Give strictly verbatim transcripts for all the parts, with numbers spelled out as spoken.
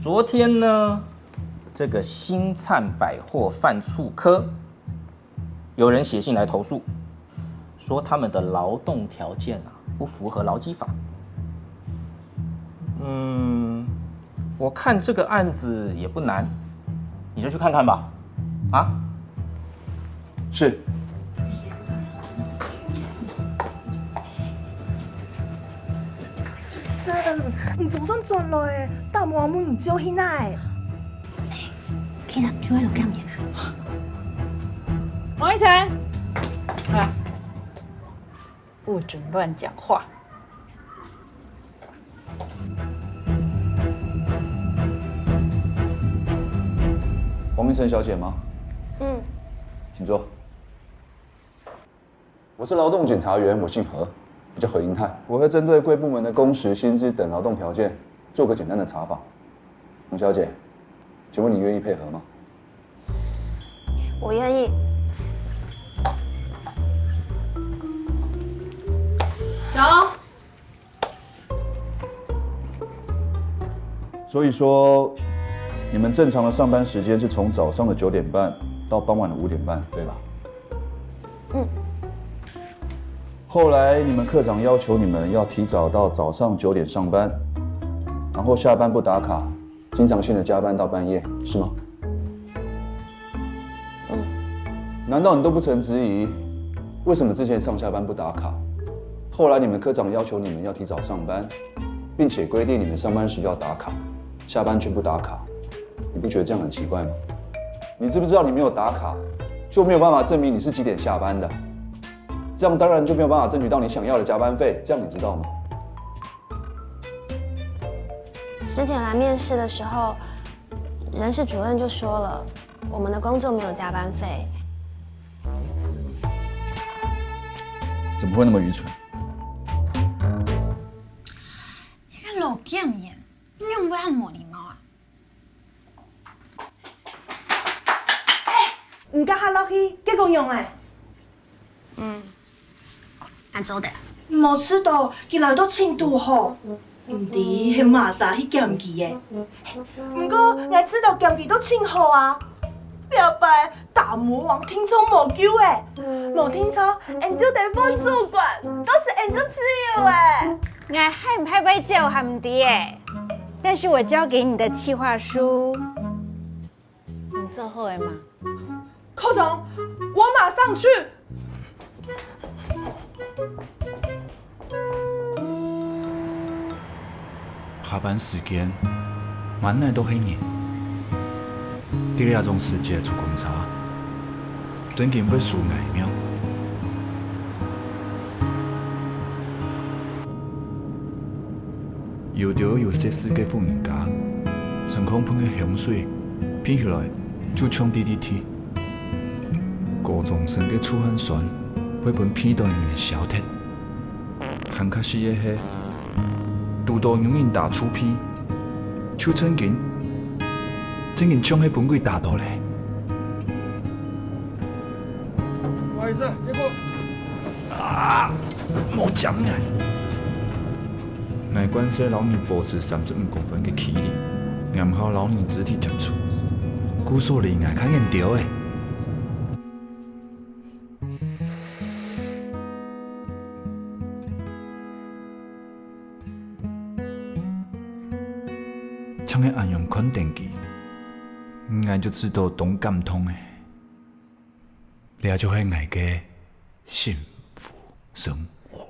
昨天呢，这个新灿百货贩促科有人写信来投诉，说他们的劳动条件啊不符合劳基法。嗯，我看这个案子也不难，你就去看看吧。啊？是。 先生，你總算轉來欸，打電話問你走去哪欸？其實就係羅檢言啊。王一晨，啊，不准亂講話。王一晨小姐嗎？嗯。請坐。 我是劳动检查员，我姓何，我叫何英泰。我会针对贵部门的工时、薪资等劳动条件做个简单的查访。洪小姐，请问你愿意配合吗？我愿意。小，所以说，你们正常的上班时间是从早上的九点半到傍晚的五点半，对吧？嗯。后来你们科长要求你们要提早到早上九点上班，然后下班不打卡，经常性的加班到半夜，是吗？ 难道你都不曾质疑，为什么之前上下班不打卡？后来你们科长要求你们要提早上班，并且规定你们上班时要打卡，下班却不打卡，你不觉得这样很奇怪吗？你知不知道你没有打卡，就没有办法证明你是几点下班的？这样当然就没有办法争取到你想要的加班费，这样你知道吗？之前来面试的时候，人事主任就说了，我们的工作没有加班费。怎么会那么愚蠢？你个老贱人，你用不会很无礼貌啊？你甲下落去，结果用哎。嗯，俺做的。无知道，今来到青島吼，毋知係麼儕去檢佢个。毋過，𠊎知道檢佢都盡好啊。這擺大魔王定著無救欸，無定著，俺就得換主管，到時俺就自由欸。 𠊎還毋係會走還毋知欸，但是我交給你的企劃書，你做好了嗎？科長，我馬上去。下班時間，滿哪都係人。在這種時節坐公車，真經會輸𠊎命。有兜有識字个婦人家，身項噴个香水，鼻起來就像滴滴滴。高中生个臭汗酸，會分鼻到人燒忒。 還較死个係，堵到有人打臭屁，就正經，正經像係分鬼打到咧。不好意思，結果啊，無講啊！𠊎慣勢摎你保持三十五公分个距離，然後摎你肢體接觸，故所離𠊎較遠兜仔。 像係恁樣看等佢，𠊎就知到當感動欸。這就係𠊎个幸福生活。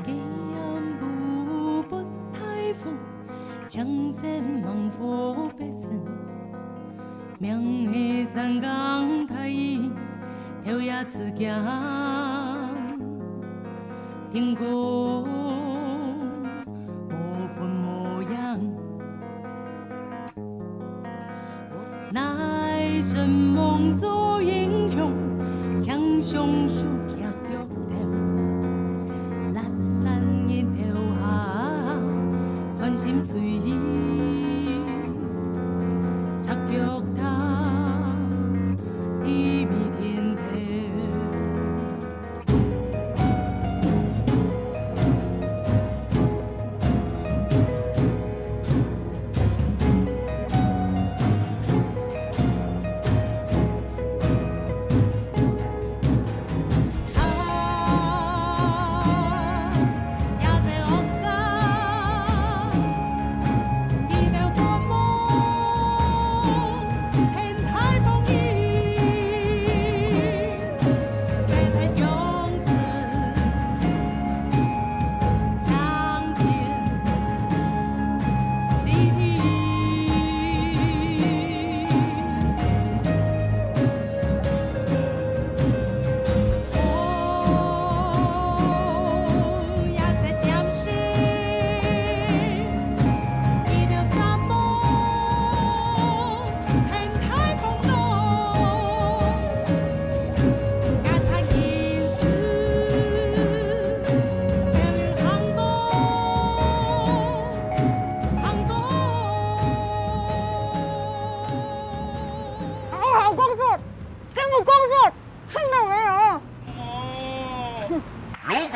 幾暗無發颱風，青山芒果必生，明係山崗大雨，頭也刺驚。天空無雲無影。 哪會承蒙做英雄，青松樹腳腳頭，懶懶日頭下，專心睡，赤腳踏地面天頭。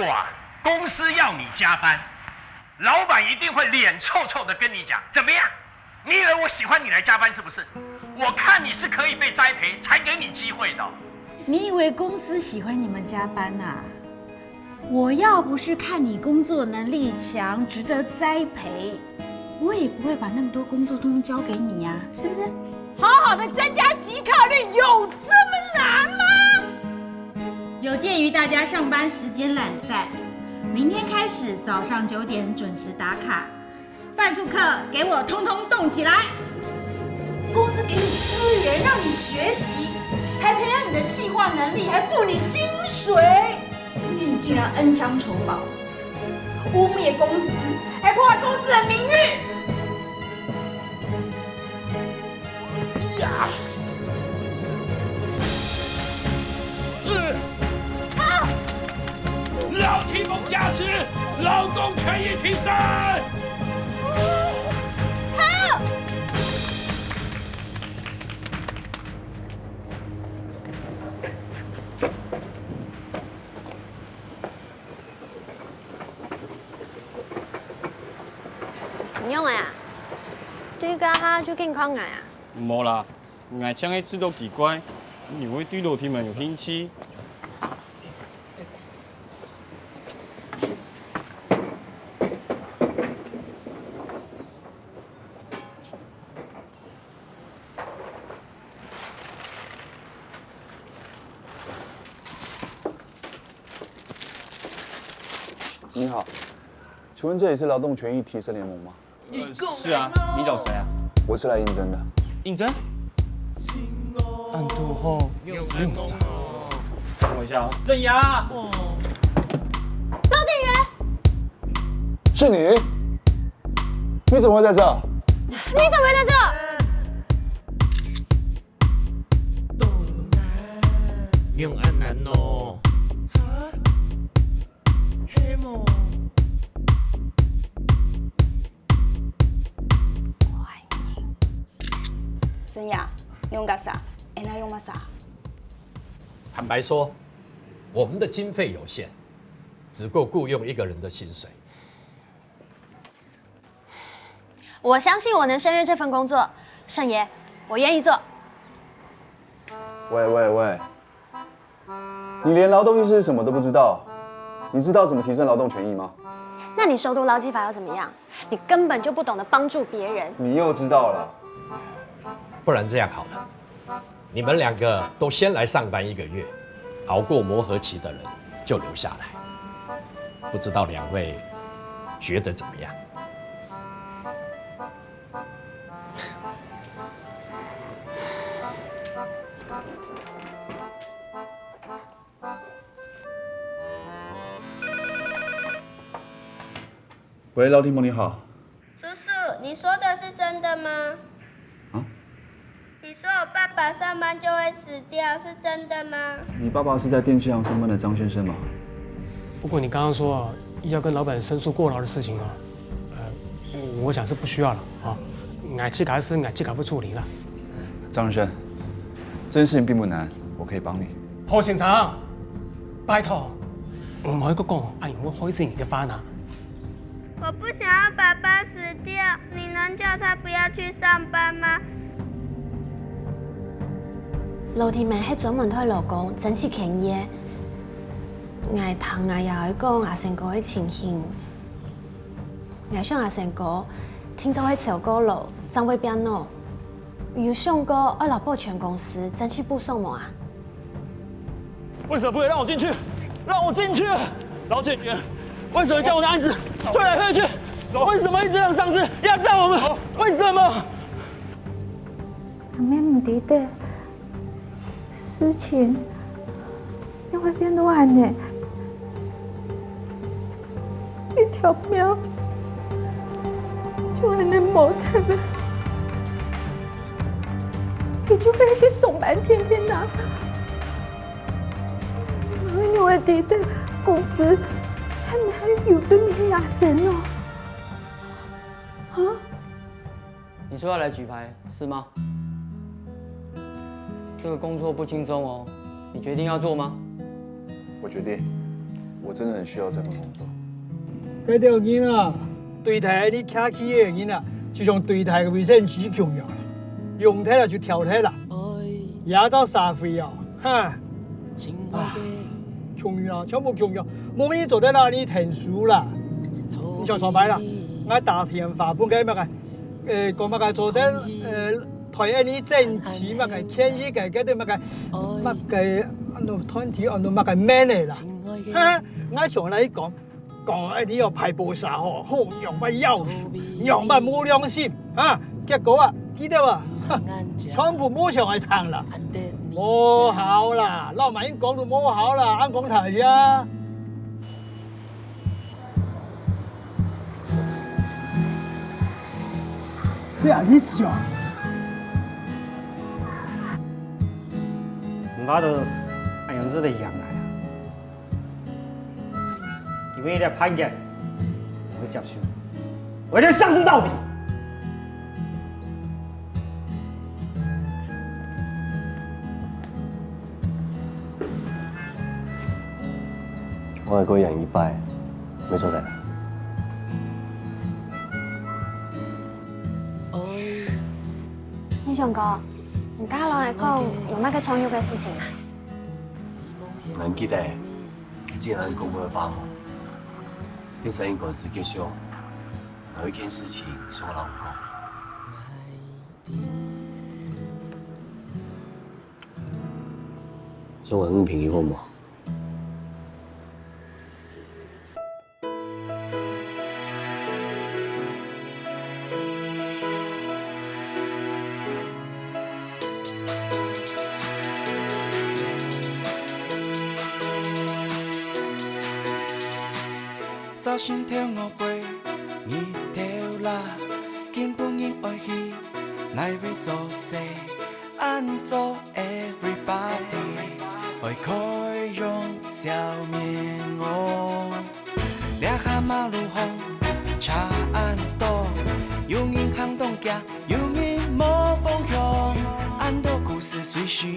哇，公司要你加班，老板一定会脸臭臭的跟你讲，怎么样？你以为我喜欢你来加班是不是？我看你是可以被栽培，才给你机会的哦。你以为公司喜欢你们加班呐、我要不是看你工作能力强，值得栽培，我也不会把那么多工作通通交给你呀、是不是？好好的增加即刻率有这么难吗？有鉴于大家上班时间懒散，明天开始早上九点准时打卡。饭促课给我通通动起来！公司给你资源让你学习，还培养你的企划能力，还付你薪水。今天你竟然恩将仇报，污蔑公司，还破坏公司的名誉。呀！呃，老天公加持，劳动权益提升。仰仔啊？對該下就緊看𠊎啊？無啦，𠊎正係試著奇怪，你會對老弟們有興趣。 你好，请问这里是劳动权益提升联盟吗？是啊，你找谁啊？我是来应征的。应征？恁堵好用啥？等我一下哦，盛雅。是你？你怎么会在这？你怎么会在这？用恁難哦。盛雅，你用个啥？你愛用麼儕？坦白说，我们的经费有限，只够雇佣一个人的薪水。我相信我能胜任这份工作，盛爷，我愿意做。喂喂喂，你连劳动意识是什么都不知道，你知道怎么提升劳动权益吗？那你收多劳基法又怎么样？你根本就不懂得帮助别人。你又知道了。不然这样好了，你们两个都先来上班一个月，熬过磨合期的人就留下来。不知道两位觉得怎么样？喂，老弟们你好。叔叔，你说的是真的吗？啊？你说我爸爸上班就会死掉，是真的吗？你爸爸是在电器行上班的张先生吗？不过你刚刚说要跟老板申诉过劳的事情啊，呃，我想是不需要了啊。俺自家事俺自家会处理了。张先生，这件事情并不难，我可以帮你。侯先生，拜托，我们一个讲，哎，我会害死你的饭啊。我不想要爸爸死掉，你能叫他不要去上班吗？老弟们係專門替老公爭取權益个。𠊎聽𠊎爺哀講阿生哥个情形，𠊎想阿生哥定著係走過路，正會變老。有想過愛摎保全公司爭取補償無啊？为什么不会让我进去？让我进去！老姐姐，为什么叫我的案子推来推去？为什么一直让上司压榨我们？为什么？阿妹毋知得，事情又會變到恁呢，一條命就恁呢無忒了。佢就會去上班天天啊！你會知得公司還還有對你个阿生哦？啊？ 你說要來舉牌是嗎？這個工作不輕鬆哦，你決定要做嗎？我決定。我真的很需要這份工作。該兜人啊，對待你客氣个人啊，就像對待衛生紙共樣，用忒了就丟忒啦，也做社會哦，哈！啊，共樣，全部共樣，無人做得拿你𢯭手啦。你想上擺啦，𠊎打電話分該麼个，呃，講麼个做得，呃， 團體爭取麼个權益个，該兜麼个，麼个，安到團體，安到麼个名个啦。哈，𠊎想來講，講𠊎你要排布啥吼，好仰般夭壽，仰般無良心啊！結果啊，佢兜啊，哈，全部無想愛聽啦。無效啦，老闆講都無效啦，恁講下去啊！ 你啊，你想，毋怕得恁樣子个樣來啊！因為這判決，𠊎會接受，𠊎會上訴到底。 𠊎過贏一擺，無錯个。英雄哥，你家下來講有麼个重要个事情啊？𠊎記得，既然講過个話吼，電視應該係結束，有一件事情想摎你講。 送還你朋友好無？朝晨頭我飛，日頭落，今晡日愛去哪位做事？ 恁做everybody愛開容笑面哦。這下馬路項車恁多，有人行當遽，有人無方向，恁多故事隨時